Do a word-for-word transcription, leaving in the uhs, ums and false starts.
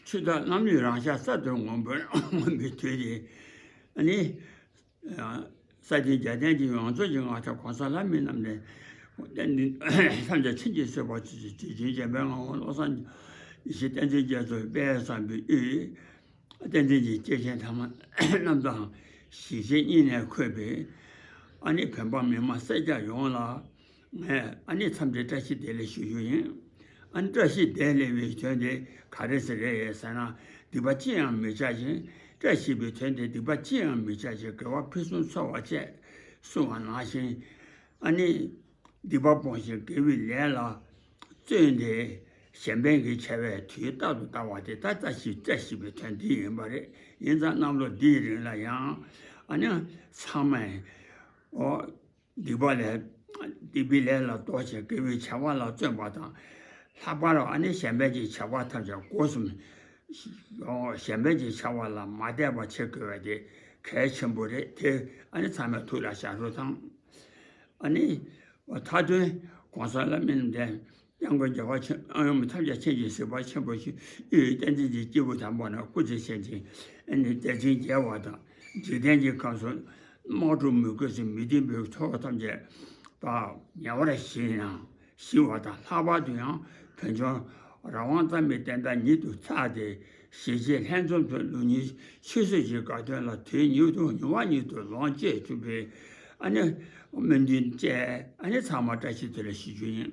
ཆུ་ཟླ་གནམ་ལོའི་རང་ཤར་ས་རྡོར་སྔོན་པོར་མངོན་པའི་དུས་དེ། ཨ་ནི། ས་སྟེང་རྒྱལ་བསྟན་གྱི་ཡོངས་རྫོགས་ཀྱི་མངའ་ཐང་གོང་ས་ལྷ་མི་རྣམས་ནས་བསྟན་འཛིན་ཐམས་ཅད་མཚན་གྱིས་གསོལ་བ་ཆེ་ཆེ་དུས་རྒྱུན་འཇམ་པའི་ངག་དབང་བློ་བཟང་ཡེ་ཤེས་བསྟན་འཛིན་རྒྱ་མཚོ་དཔལ་བཟང་པོའི་དབུས། བསྟན་འཛིན་གྱི་སྐྱེས་ཆེན་ཐ་མ་རྣམས་དང་ཞི་བྱེད་གཉིས་ནས་འཁོད་པའི་ཨ་ནི་བོད་འབངས་མི་མང་སེར་སྐྱ་ཡོངས་ལ། ངས་ཨ་ནི་འཚམས་འདྲི་བཀྲ་ཤིས་བདེ་ལེགས་ཞུ་རྒྱུ་ཡིན། ཨ་ནི་བཀྲ་ཤིས་བདེ་ལེགས་པའི་དོན་དེ་ག་རེ་ཟེར་རེད་ཟེར་ན། སྡིག་པ་ཅི་ཡང་མི་བྱ་ཞིང་། བཀྲ་ཤིས་པའི་དོན་དེ་སྡིག་པ་ཅི་ཡང་མི་བྱ་ཞིང་དགེ་བ་ཕུན་སུམ་ཚོགས་པ་བཅས་གསུངས་པ་ནང་བཞིན། ཨ་ནི་སྡིག་པ་སྤོང་ཞིང་དགེ་བའི་ལས་ལ་བརྩོན་ཏེ་གཞན་ཕན་གྱི་བྱ་བའི་དུས་རྟག་ཏུ་བལྟ་བ་དེ་ད་ལྟ་ཞིག་བཀྲ་ཤིས་པའི་དོན་འདི་ཡིན་པ་རེད། ཡིན་ཙང་གནམ་ལོ་འདིའི་རིང་ལ་ཡང་ཨ་ནི་ཚང་མས་འོ། སྡིག་པ་ལས། སྡིག་པའི་ལས་ལ་ལྡོག་ཅིང་དགེ་བའི་བྱ་བ་ལ་བརྩོན་པ་དང་། ལྷག་པར་ཨ་ནི་གཞན་ཕན་གྱི་བྱ་བ་ཐམས་ཅད་སྒོ་གསུམ། གཞན་ཕན་གྱི་བྱ་བ་ལ་མ་དད་པ་བྱེད་དགོས་པ་དེ་གལ་ཆེན་པོ་རེད་དེ། ཨ་ནི་ཚང་མས་ཐུགས་ལ་བཞག་རོགས་དང་། ཨ་ནི། མཐའ་དོན། གོང་ས་ལྷ་མི་རྣམས་དང་། སྐྱབས་མགོན་རྒྱལ་བ་ཆེན་ཨ་ཡོང་མི་ཐམས་ཅད་མཁྱེན་ཅིང་གཟིགས་པ་ཆེན་པོ་ཞིག་དབུས་བསྟན་འཛིན་གྱི་སྐྱེས་བུ་དམ་པ་རྣམས་སྐུ་ཚེ་ཞབས་ཕྱི་ཨ་ནི་བདེ་ཆེན་རྒྱས་པ་དང་། འཇིག་རྟེན་གྱི་ཁམས་སུ་དམག་འཁྲུག་མུ་གེ་སོགས་མི་མཐུན་པའི་ཚོགས་ཐམས་ཅད་དག་ཉེ་བར་ཞི་ཡང་ཞི་བ་དང་། ལྷག་པར་དུ་ཡང་བོད་ལྗོངས་རང་དབང་རྩ་མེད་བསྟན་དར་ཉིད་དུ་འཚར་ཏེ་གཞིས་བྱེས་ལྷན་འཛོམས་སུ་ལུགས་གཉིས་ཆོས་སྲིད་ཀྱི་དགའ་སྟོན་ལ་དུས་མྱུར་དུ་མྱུར་བ་ཉིད་དུ་ལོངས་སྤྱོད་ཐུབ་པའི་ཨ་ནི་སྨོན་འདུན་བཅས་ཨ་ནི་ཚང་མ་བཀྲ་ཤིས་བདེ་ལེགས་ཞུ་རྒྱུ་ཡིན།